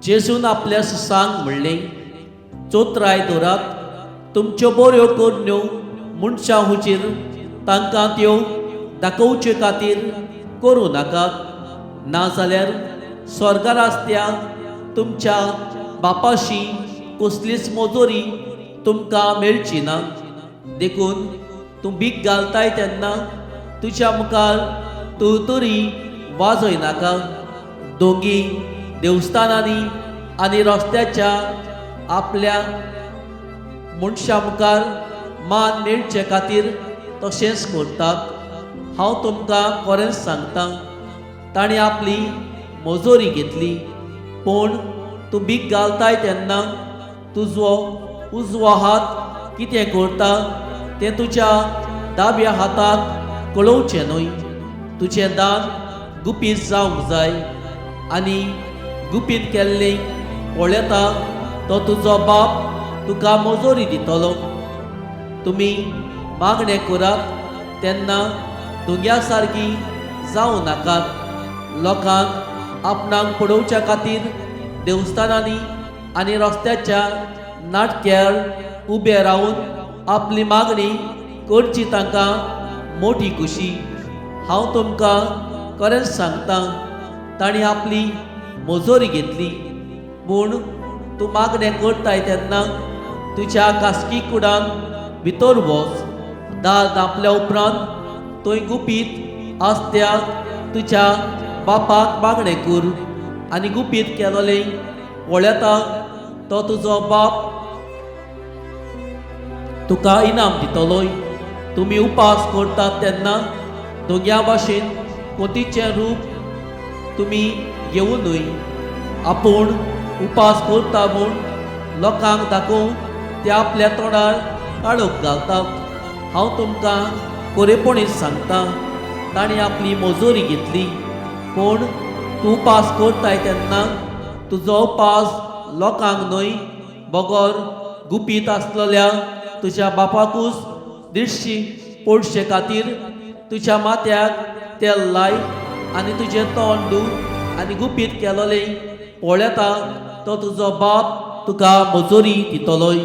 जेजून आपल्या शिसांक म्हणलें, चोत्राय दवरात, तुमच्यो बऱ्यो करण्यो मनशां हुजीर तांकां त्यो दाखोवचे खातीर करूं नाकात, नाजाल्यार स्वर्गार आसत्या तुमच्या बापाशी कसलीच मजोरी तुमकां मेळची ना. देखून तूं भीक घालताय तेन्ना तुज्या मुखार तूं तरी वाजय नाका. दोंगी देवस्थानांनी आनी रस्त्याच्या आपल्या मनशां मुखार मान मेळचे खातीर तशेंच करतात. हांव तुमकां खरेंच सांगता, तांणी आपली मजोरी घेतली. पूण तूं भीक घालताय तेन्ना तुजो उजवो हात कितें करता तें तुज्या दाव्या हाताक कळोवचें न्हय. तुजें दान गुपीत जावंक जाय आनी गुपीत केल्लें पळयता तो तुजो बाप तुका मजोरी दितलो. तुमी मागणें करात तेन्ना धुंग्या सारकी जावं नाकात. लोकांक आपणाक पळोवच्या खातीर देवस्थानांनी आनी रस्त्याच्या नाटक्यार उबे रावन आपली मागणी करची तांकां मोटी खुशी. हांव तुमकां खरेंच सांगता, तांणी आपली मजोरी घेतली. पूण तूं मागणें करताय तेन्ना तुज्या खासगी कुडान भितर वच, दार धांपल्या उपरांत थंय गुपीत आसत्या तुज्या बापाक मागणें कर आनी गुपीत केलोलें पळयता तो तुजो बाप तुका इनाम दितलोय. तुमी उपास करतात तेन्ना दोग्या भाशेन कोतीचें रूप तुमी घेवूं न्हय. आपूण उपास करता म्हूण लोकांक दाखोवंक ते आपल्या तोंडार काळोख घालतात. हांव तुमकां खरेपणी सांगता, तांणी आपली मजुरी घेतली. पूण तूं उपास करताय तेन्ना तुजो उपास लोकांक न्हय, बगर गुपीत आसलेल्या तुज्या बापाकूच दिश्टी पडचे खातीर तुज्या माथ्याक तेल लाय आनी तुजें तोंड धू आनी गुपीत केलोलें पळयता तो तुजो बाप तुका मजुरी दितलोय.